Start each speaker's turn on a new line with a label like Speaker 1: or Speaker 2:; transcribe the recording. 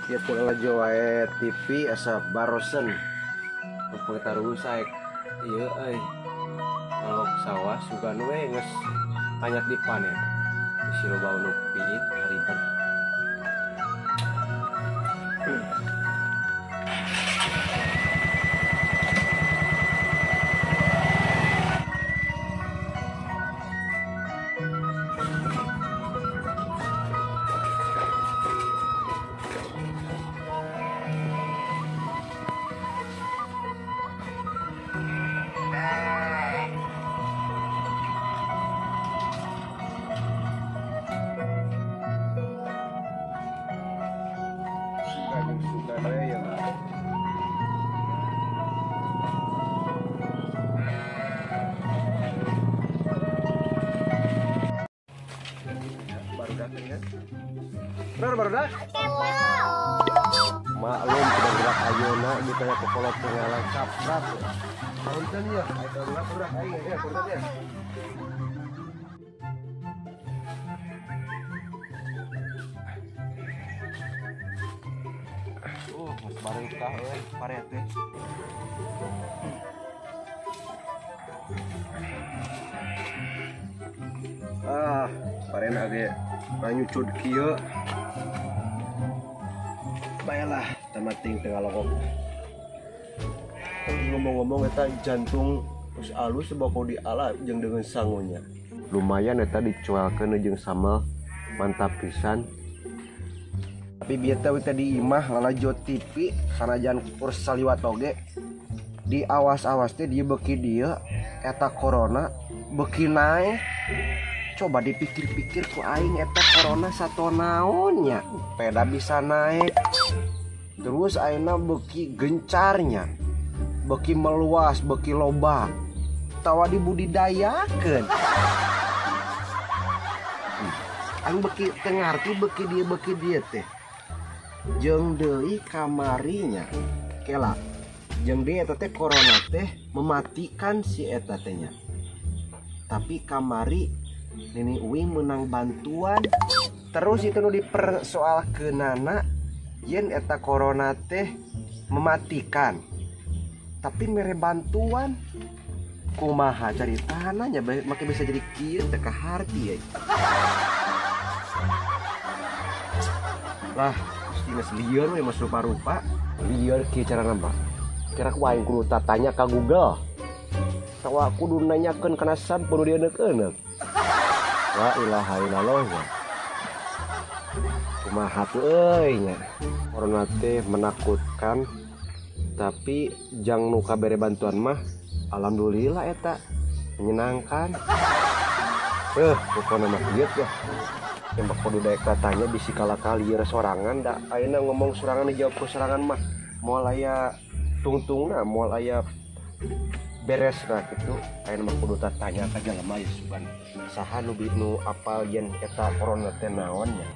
Speaker 1: Ya pula wae TV asa barosen. Pengetaruh saek. Ieu euy. Ngalok sawah sugan we geus banyak dipanen. Bisi loba nu piit ribet. Baru dah. Maklum sudah gerak ayeuna ditanya ke kolot ngalah caprat. Punten ya, ayo gerak aing ya, punten ya. Geus barengkah euy pare teh. Ah, parena ge nganyucud kieu. Baiklah, tamating tengah logok. Ngomong-ngomong eta jantung terus alus sebab diala jeung dengan sangunya. Lumayan eta dicualkeun jeung sambal, mantap pisan. Tapi bieu teh tadi imah lalajo TV sanajan kur saliwat oge. Di awas-awas teh dia beuki dieu eta corona beuki naek. Coba dipikir-pikir ku aing eta corona sato naonnya peda bisa naik terus ayeuna beuki gencarnya beuki meluas beuki loba tawa dibudidayakeun aing beuki teu ngarti beuki dieu teh jeung deui kamarinya kela jeung deui eta teh corona teh mematikan si eta teh nya tapi kamari Nini Uing menang bantuan terus itu nu dipersoalkeunana yen eta corona teh mematikan tapi mere bantuan kumaha caritana nya make bisa jadi kieu teh kaharti ya lah mesti geus lieur we mas rupa-rupa lieur kieu carana mah kira ku aing kudu tatanya ka Google tawa kudu nanyakeun kana sampeu nu dieneuk-eneuk. La ilaha illallah ya. Kumaha tuh euy nya. Corona teh menakutkan tapi jang nu kabere bantuan mah alhamdulillah eta menyenangkan. Pokona mah kieu ya. Yang kudu daek tanya bisi kalakal lieur sorangan da ayeuna ngomong sorangan dijawab ku sorangan mah moal aya tungtungna moal aya beres lah gitu. Ayeuna mah kudu tanya ka jalma ya sugan saha nu apal yen eta corona teh naon nya.